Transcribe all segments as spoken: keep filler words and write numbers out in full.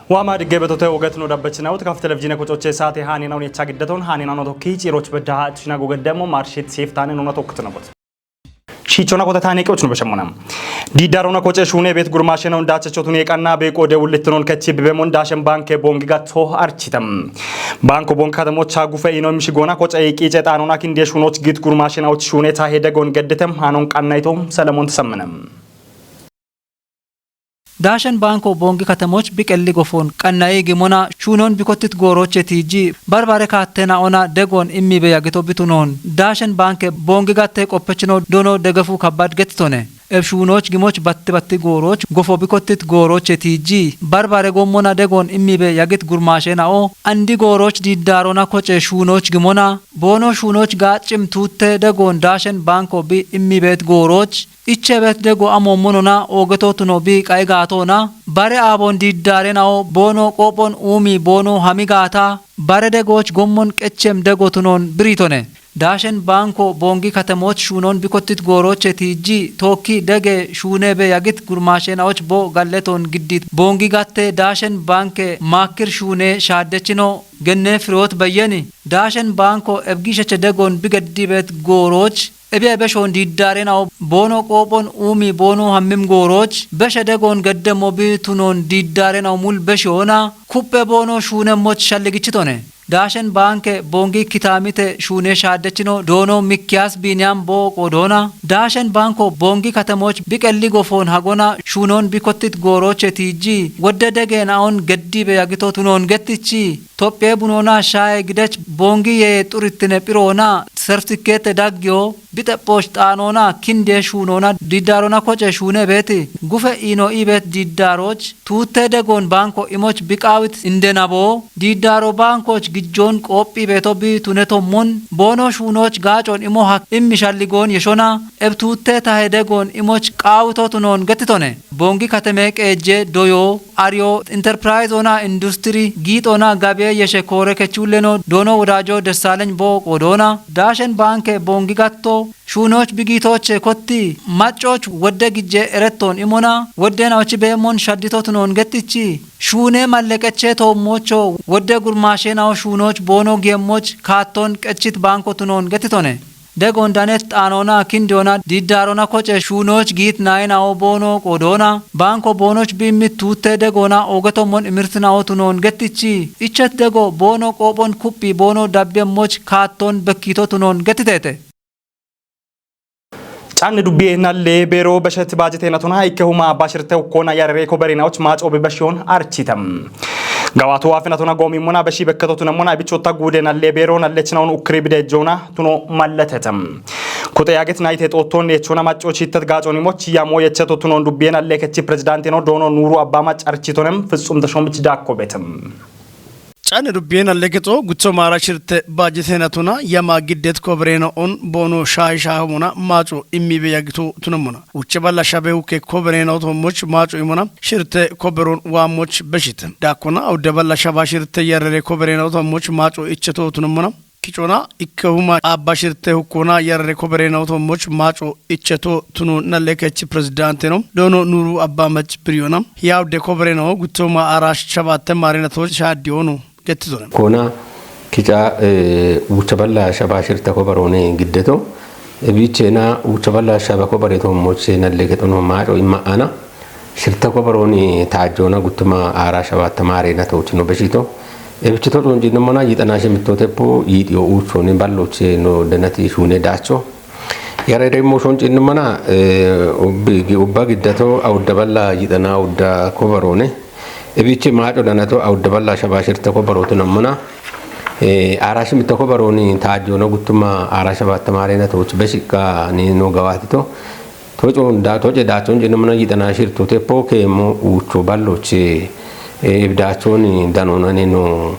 Waama digge betote woget no dabbechinawut kaf televizhiine kocoche saate haaninaun yecha giddeton haaninaun tokki ciiroch bedda haachina gogeddemo marshit siiftaane nuna tokkitu nabot. Shiichona kote taane qeoch no beshemona. Diiddarona koce shuune beet gurmaashena undaachechotun yeqanna beeqo de wullittinon kechi bibemon Daashen Baanke Boongi gatto architam. Baanko Boongi katamocha gufe ino mishigoona koce qiice xaanona kinde shuunoch giit gurmaashena och shuune tahe degon geddetem haanon qannayto Selemon Tasammenem. Daashen Baanko Boongi katamoch biqelli gofoon qannayi gimona shuunon bikottit gooroche tiiji barbare kaattena ona degoon immibe yagito bitunoon Daashen Baanke Boongi gatte qoppechino doono degefu kabbad gettitone. Eb shuunoch gimoch batti batti gooroch gofo bikottit gooroche tiiji barbare gommona degoon immibe yagit gurmaashena'o andi gooroch diiddaarona koce shuunoch gimona boono shuunoch gaaccim tuutte degoon Daashen Baanko bi immibeet gooroch ichebet dego amommonona oogeto tuno bi qai gaatona bare aabon diiddaarena'o boono qoophon uumi boono hami gaata bare degooch gommon qechem dego tunon biritone. Daashen Baanko Boongi katamoch shuunon bikottit gooroche tiiji tookki dege shuunebe yagit gurmaashena'och bo galleton giddit Boongi gatte Daashen Baanke maakkir shuune shaaddechino genne Firewoot Beyyeni Daashen Baanko ebgiisheche degoon bigeddibeet gooroch Ebiya beshoon diiddaarena'o boono qoophon uumi boono hammim gooroch beshe degoon geddemmo bi tunoon diiddaarena'o mul beshoona kupphe boono shuunemmoch shalligichitone. Daashen Baanke Boongi kitaamite shuune shaaddechino doono Mikiyaas Biiniyaam booqo doona. Daashen Baanko Boongi katamoch biqelli gofoon hagona shuunoon bikottit gooroche tiiji wodde degeena'on geddibe yagito tunoon gettichi Tophphiye bunoona shaaye gidech Boongi yeye xurittine phiroona sertifikkeette daggiyo bixephooch xaanoona kinde shuunoona diiddaarona koce shuune beeti gufe iino iibeet diiddaaroch tuutte degoon baanko imoch biqaawit indenabo diiddaaro baankooch gijjoon qoophphiibeeto bi tunetommon boono shuunooch gaacoon imo hak immi shalligoon yeshona eb tuutte tahe degoon imoch qaawito tunoon gettitone. Boongi kateme qeejje doyo ariyo interpirayzoona industiri giixoona gabiye yeshe koore kechuulleno doono Wodaajo Dessaaleny booqo doona. Daashen Baanke Boongi gatto shuunooch bigiitooche kotti maccooch wodde gijje erettoon imona woddenaochi beemmon shaddito tunoon gettichi shuune malleqechee toommoocho wodde gurmaasheena'o shuunooch boono giyemmoch kaatton qechit baanko tunoon gettitone. Degoon danet xaanoona kindiyoona diiddaarona koce shuunooch giit naayina'o boono qoodoona baanko boonoch biimmit tuutte degoona oogetommon imirtina'o tunoon gettichi ichet dego boono qoophon kupphi boono dabbiyemmoch kaatton bekkiito tunoon gettiteete. Caanne dubbiye nalle beero beshet baajiteenatona ikke huma bashirte ukkoona yarere koberinaoch maaco bibeshiyoon architam. Gawaatu waafinatona goomimmona beshi bekketo tunemmona ibichotta guude nalle beero nallechinaon ukkiri bidejjoona tuno malletete. Kuxe yagit nayite xoottoon yechoona macco chittet gaacoon imoch yamo yecheto tunoon dubbiye nalle kechi pirezidaantino doono Nuuru Abba Mac architonem Fitsum Teshomich Daakko betem. Caanne dubbiye nalle kexo gutto maara shirte baajiteenatona yama giddet kobereeno'on boono shaahi shaahomona maaco immibe yagito tunemmona. Uche balla shabe ukke kobereeno tommoch maaco imona shirte koberoon waammoch beshite. Daakkona awudde balla shaba shirte yarere kobereeno tommoch maaco icheto tunemmona. Kicoona ikke huma abba shirte hukkoona yarere kobereeno tommoch maaco icheto tuno nalle kechi pirezidaanteno doono Nuuru Abba Mac biriyoona. Hiya awudde kobereeno gutto maara shabatte maarinato shaaddiyono gettitone. Koona kica, eh, ucha balla shaba shirte koberoone giddeto. Ebicheena ucha balla shaba kobereeto moche nalle kexono maaco imma ana. Shirte koberooni taajjoona guttuma aara shabatta maareenato uchino beshito. Ebichito xonjinnumana yixana shi mittote po yixiyo uchooni balloche no denati shuune daacho. Yara iremmo shoncinnummana, eh, ubbi, ubba giddato awudda balla yixana awudda koberoone. Ebichi maaco danato awudda balla shaba shirte koberootu nammona. Eh, aara shimitta koberooni taajjoona guttuma aara shabatta maareenato uch beshiqqa ni no gawaatito. Tocoon da-, toce daachon jenno mana yixana shirtote po keemmo uucho balloche, eh, ibdaachon danonane no,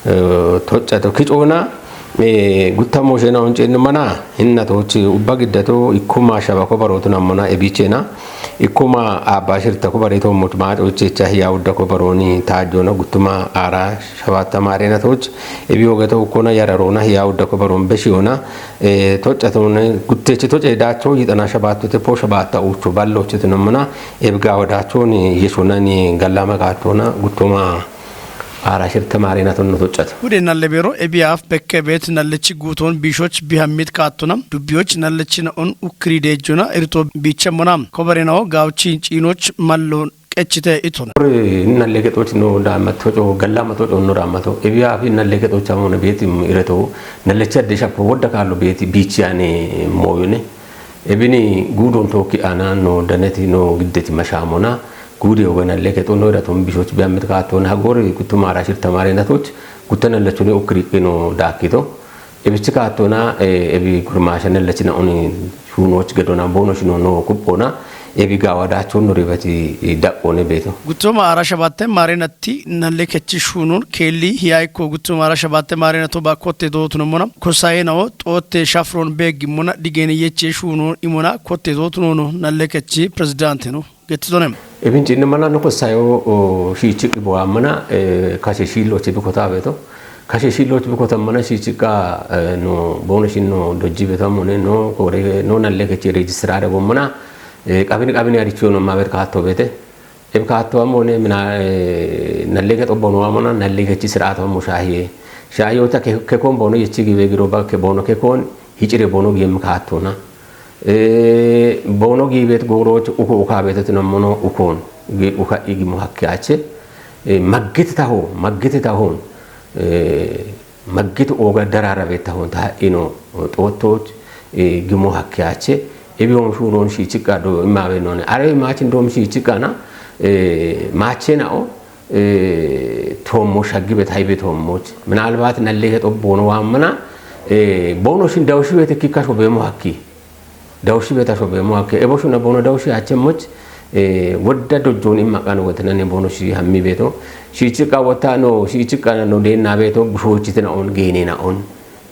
eh, toccato kicoona, Guttamo shena uncin mana hinna tochi ubba giddato ikkuma shaba ko barotu namona ebichena ikkuma abba shirta ko bareto mut ma to checha hiya udda ko baroni tajona guttuma ara shabatta marena toch ebi ogeto kona yararona hiya udda ko baron beshiona tocha tone guttechi toche dacho yitana shabatto te po shabatta uchu ballo chetu namona ebga wadachoni yeshonani gallama gatona guttuma Ara shirta marena tonno toccata. Hude nalle bero ebiyaaf bekke beet nallechi guutoon biishoch bihammit kaattona dubbiyoch nallechina on ukkiri deejjona irto biichemmona kobarenawo gaawchi ciinoch mallo qechite itona. Nalle kexoch no daamma toco gallama toco no daamma to ebiyaaf nalle kexoch amone beeti ireto nallechi adde shappo wodda kaallo beeti biichiyane mooyone ebini guudon tookki ana no daneti no giddeti mashaamona Guude ogenallee kexo no iraton bishoch biyammit kaattoon hagoor guttuma ara shirta maareenatoch gutta nallachune ukkiriqqino daakkito ebichi kaattoona ebi gurmaasha nallachina oni shuunoch gedona boono shino no kuphona ebi gaawadaachon no ribati daqqone beeto. Guttuma ara shabatte maareenatti nalle kechi shuunon keelli hiyaikko guttuma ara shabatte maareenato ba kotte dootunomona kosayenawo xootte shafron beeggimmona digeene yeche shuunon imona kotte dootunono nalle kechi pirezidaanteno. Gettitone. Ebin cinni mana nuko sayo shiichiqi bo ammana kashe shiillochi bikota beto kashe shiillochi bikota mana shiichiqa no bono shin no dojji beto ammone no kore no nalle kechi registrare bo mana qabini qabini arichiyo no mabet kaatto bete eb kaatto ammone mina nalle ke xobbono ammona nalle kechi siraato ammo shaahiye shaahiyo ta ke kon bono yechi gibe giro ba ke bono ke kon hicire bono gem kaattona Boono giibeet goorooch uko ukaa beetet nammono ukoon uka igimo hakke ache maggit taho maggit tahon maggit ooga darara beet tahon ta ha'ino xoottooch gimo hakke ache ebiyoom shuunoon shiichiqqa do imaabe noone are maachin doom shiichiqqana maache na'o toommo shaggibet haybe toommoch minalbat nallehe xobboono waammana boono shin dawshibeete kikkasho beemo hakki Dawushi beta shobe mo akke ebo shuna bono dawushi ache moch wodda dojjon imma qano wetana ne bono shi hammi beto shi chiqa wata no shi chiqa no denna beto busho chitina on gene na on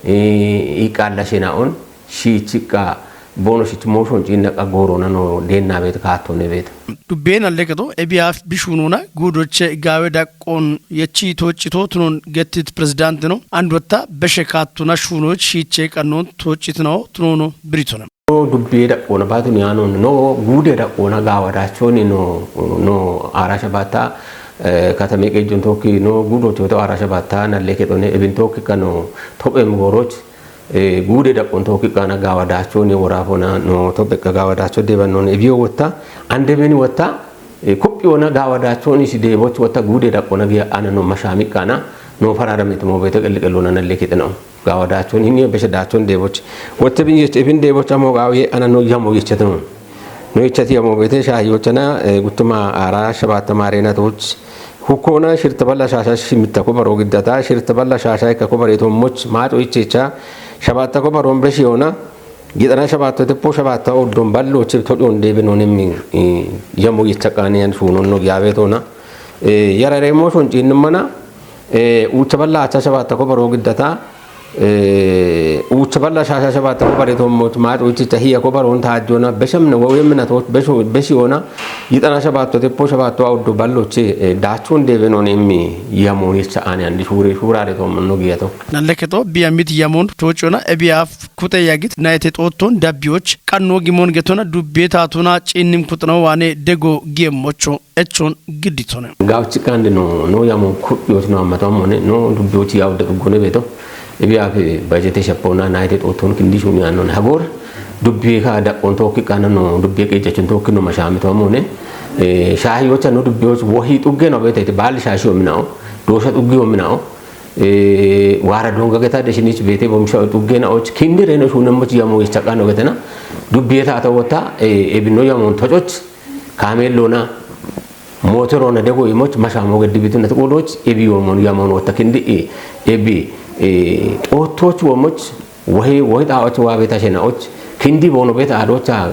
i qalla shena on shi chiqa bono shi moshon cinna qa goro na no denna beto ka to ne beto. Dubbeen alleqeto ebiyaaf bishuununa guudoche gaawe daqqoon yechii tooccitoo tunoon gettit pirezidaantino andotta beshe kaattuna shuunooch shiichee qannoon tooccitinawo tunoono biritona. Dubbee daqqoona baatun yaanoon no guudee daqqoona gaawadaachoni no no aarasha baatta katame qejjon tokki no guudochoote aarasha baatta nallee kexone ebin tokki kano tophem gooroch Guude daqqon too kiqqaana gaawadaachoo ni woraafona no to beqqa gaawadaachoo deebannoon ebiyo wotta andebeni wotta kuphiyoona gaawadaachoo ni si deeboch wotta guude daqqona giya ana no mashaamiqqaana no fararamet moobeete qelliqelloona nalle kixinao gaawadaachoo ni hiniyo beshe daachoo ni deeboch wotte bin yech ebin deeboch amoo gaawiye ana no yamo yechetinoon No ichati amo bete shahi yochana gutuma ara shabata marena toch hukona shirta balla shasha shimitta ko baro giddata shirta balla shasha ikka ko bare to moch mato ichecha shabata ko baron beshiona gidana shabata teppo shabata oddon ballo chip to don debe no nemmi yamo yichakani an sunon no giabe tona yara remo son chin mana ucha balla acha shabata ko baro giddata Uucha bal'a shaashaa shabaata ko bare tommot maat uuchicha hiya ko baroon taajjoona beshamna wawemna toot beshu beshiona yixana shabaatto teppo shabaatto awuddo bal'oche daachuun deebenoon immi yamoon jecha aani andi shuure shuuraare tommonno giyato. Nalleketo biya mit yamoon toocona ebiyaaf kute yagit nayte xootton dabbiyoch qanno gimon getona dubbiye taatona ciinnim kuxno waane dego giyemmocho Echoon gidditone. Gawchi kandi no no yamo kudhiyoti no ammata mone no dubbiyoti yawde dhuggone beto. Ebi afi bajete shapona naite xoton kindi shuni annon hagor. Dubbi ka daqqon tokki kana no dubbi ke jachon tokki no mashami to mone. Eh shahi yocha no dubbi yoch wohi tugge no bete te bal shashi o minao. Dosha tuggi o minao. Eh wara donga geta de shinich bete bom sha tugge na och kindi reno shunam moch yamo ichaka no getena. Dubbi ta ta wota eh ebi no yamo tochoch. Kaameelloona mootoroona dego imoch mashaamo geddi bitunat quudoch ebi yoomon yamoon wotta kindi ebi xoottoch womoch wohi wohi xaa'och waabe tashena'och kindi boono beta aadocha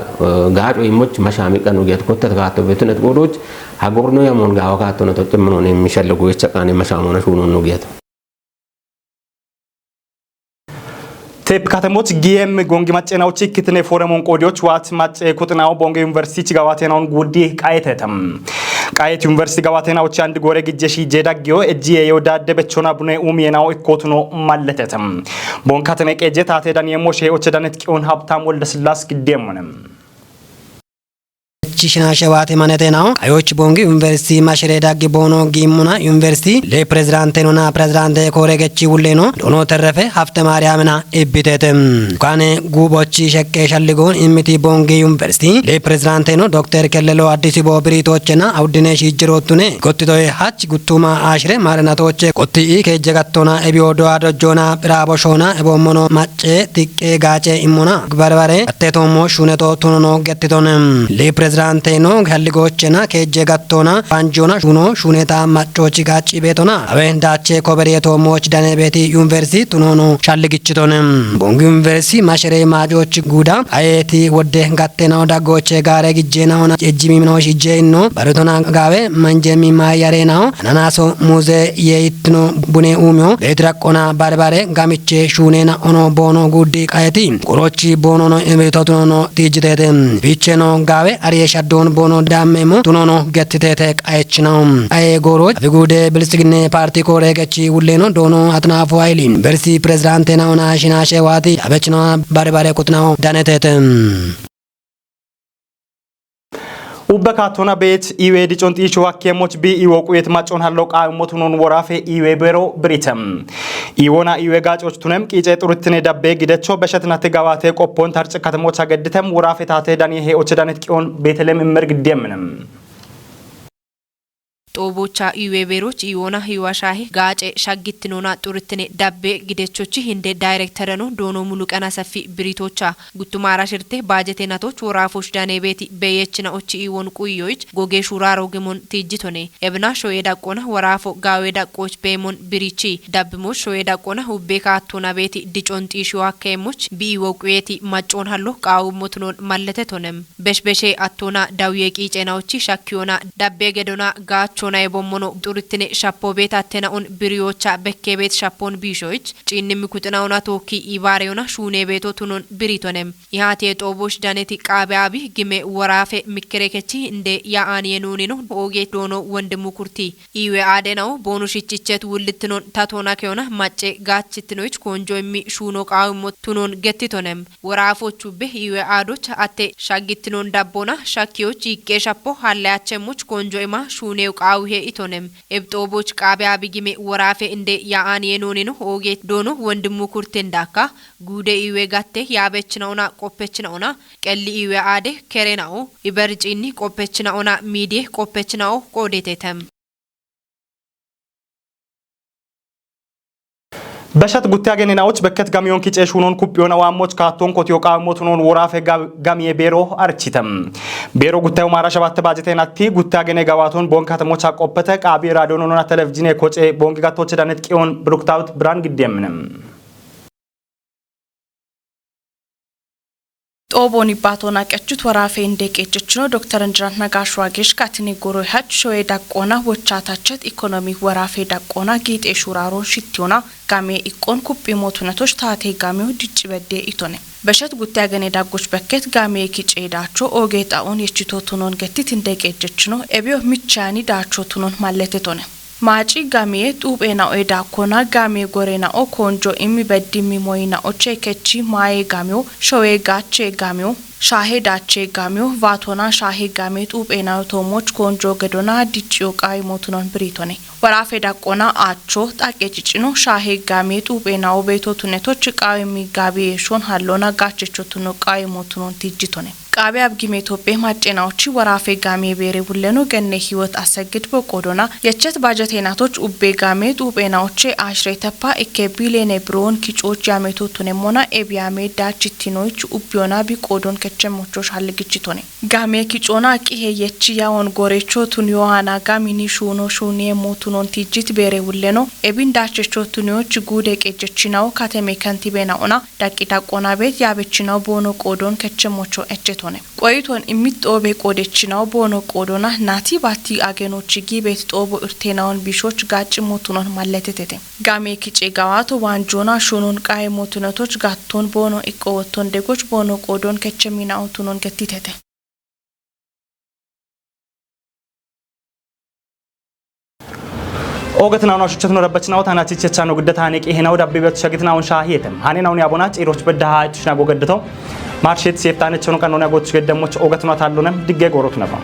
gaaco imoch mashaami qanu giyat kottat kaatto betunat quudoch hagorno yamoon gaawa kaattona toccemmanoon immishalle goyecha qaane mashaamoona shuunoonno giyat. Teep katemoch G M Gongi Maccenaochi ikkitine fooremon qoodiyoch waat Macce kuxinawo Bonge Yuniversitichi gawaatenaon guuddi qayetetem. Qayet Yuniversiti gawaatenaochi andi goore gijje shiije daggiyo ejji yeeyo daadde bechona bune uumi yenawo ikkotuno malletetem. Bon kateme qeejje taate daniyeemmo shee oche danet qiyon Habtaam Wolde Sillaas giddeemmonem. Chi shinaashe waati manete nao, qayoch Bongi Yuniversiti mashire daggi boono giimmuna yuniversiti le pirezidaantenona pirezidaante koore gechi wulleno doono terrefe Hafte Maariyaamina ibbitete. Kaane guubochi sheqqe shalligoon immiti Bongi Yuniversiti le pirezidaanteno Dokter Kellelo Addisi Boobiritochena awuddine shiijjiroottune gottitoe hach guttuma aashire maarinatoche gotti i keejje gattona ebiyo dowa dojjoona biraabo shoona eboommono Cee tiqqee gaacee immona barbare atte toommo shuneto tunono gettitone. Li pirezidaanteno halligoochena keejje gattona banjona shuno shuneta maccoochi gaacci beetona. Awe daache koberiye toommoch dane beeti yuniversiti tunono shalligichitone. Bongi yuniversiti mashere maajoochi guuda ayeeti wodde gattena daggooche gaare gijjena ona ejjimi mino shijje inno baritona gaawe manjemi maayarenao ananaso muuze yee ittino bune uumio beeti raqqona barbare gamiche shuunena ono boono guddi qayeti. Qorochi boonono imitotunono tiijjiteete. Bicheno gaawe ariye shaddoon boono daammemo tunono gettiteete qayechinaho. Aye gooroch afiguude Biltsiginne paarti koore gechi wulleno doono Atnaafu Hayili bersi pirezidaantena ona shinaashe waati abechina barbare kuxinaho daneteete. Ubbe kaattona beet iwe dicon xiisho hakkeemmoch bi iwo quyet maccon hallo qaawimmo tunon woraafe iwe bero biritem. Iwona iwe gaacoch tunem qiice xurittine dabbe gidecho beshetnate gawaate qoppon tarce katemocha gedditem woraafe taate daniye he oche danet qiyon Beetelem immer giddeemminem. Xoobocha iwe beroch iwona hiwa shaahe gaace shaggittinona xurittine dabbe gidechochi hinde daayirektereno doono Muluqen Asafi biritocha guttumara shirte baajete natoch woraafoch dane beeti beyechina ochi iwon quyoich goge shuraro gemon tiijjitone. Ebna shoye daqqona woraafo gaawe daqqooch beemon birichi dabbimoch shoye daqqona ubbe kaattona beeti dicon xiisho hakkeemmoch bi iwo quyeti maccon hallo qaawimmo tunon malletetonem. Beshbeshe attona dawiye qiicenaochi shakkiyona dabbe gedona gaachona ebommono xurittine shappo beet attena un biriyocha bekke beet shappon biishoich ciinnimmi kuxinaona tookki ibaareyona shuune beeto tunon biritonem. Ihaatiye xooboch daneti qaabe abi gime woraafe mikkerekechi inde ya'an yenuunino ooge doono Wondimmu Kurti. Iwe aadenao boonu shichichet wullittinon tatona keyona macce gaachittinoich koonjo immi shuuno qaawimmo tunon gettitonem. Woraafochubbe iwe aadoch atte shaggittinon dabbona shakkiyoch iqqe shappo halle achemmoch koonjo ima shuunew qaawihe itonem. Ebxooboch qaabe abigime woraafe inde ya'an yenuunino ooge doono Wondimmu Kurtin daakka guude iwe gatte yaabechinaona qoppechinaona qelli iwe aade kerenao iberciinni qoppechinaona miidiye qoppechinao qoodetetem. Beshat gutti agenenaoch bekket gamiyon kice shunon kuppiyon awaammoch kaatton kotiyo qaammo tunon woraafe ga-, gamiye beero architem. Beero guttayo maara shabatte baajete natti gutti agene gawaaton Bongi katemocha qoppete qaabi raadiyonona televizhine koce Bongi gattoche danet qiyon Bruktaawit Biraan giddeemminem. Xoobooni baatoona qechut woraafe inde qeejjechino Dokter Injirant Nagaashu Wagesh katini goroy hach shoye daqqoona wochaatachet ikonomi woraafe daqqoona giixe shuraaron shittiyoona game iqqon kuphi mootunetoch taate gameyo dicci bedde itone. Beshet gutti agene daggoch bekket game kice daacho ooge xa'on yechito tunon gettit inde qeejjechino ebiyo michayani daacho tunon malletetone. Maaci gamiye xuuphe na'oe daakkona gamiye gore na'o koonjo immi beddimmi moyi na'oche kechi maaye gamiyo, showe gaache gamiyo, shaahe daache gamiyo, vaatona shaahe gamiye xuuphe na'o toomoch koonjo gedona dicciyo qaawi mootunon biritone. Woraafe daqqona aacho, xaqe cicino, shaahe gamiye xuuphe na'o beeto tunetoch qaawi mi gabiye shon hallona gaachecho tuno qaawi mootunon tijjitone. Qaabe abgime Itophiya maccenaochi woraafe gaame beere wulleno genne hiwot asegid boqodona yechet baajete natoch ubbe gaame xuuphe naoche ashire teppa ikke bilene biroon kicoch yaameto tunemmona ebiyaame daachittinoich ubbiyona biqoodon kechemmocho shalligichitone. Gaame kicoona qihe yechi yawon gorecho tun yohana gamini shuuno shuuniye mootunon tijjit beere wulleno ebin daachecho tunioch guude qejjechinawo kateme kentibe na'ona daqqi daqqona beet yaabechinawo boono qoodon kechemmocho echeto. Qoyiton immittoobe qoodechinawo boono qoodona nati baatti agenochi giibeet xoobo irteenawon biishoch gaacci mootunon malletetete. Game kice gawaato waanjoona shonon qaye mootunetoch gatton boono iqqo wotton degoch boono qoodon kechemina otunon gettitete. Oogatinaawon ashuchchatino dabbachinawo taanachi chechano giddata hane qi henawo dabbe bachcha gitinaawon shaahiyetem. Hane nawon yaabona ciiroch bedda haa ittushna gogeddito. Marshet seeftaane chono qannone agoch geddemoch oogatino taallonem digge goorotuna ba.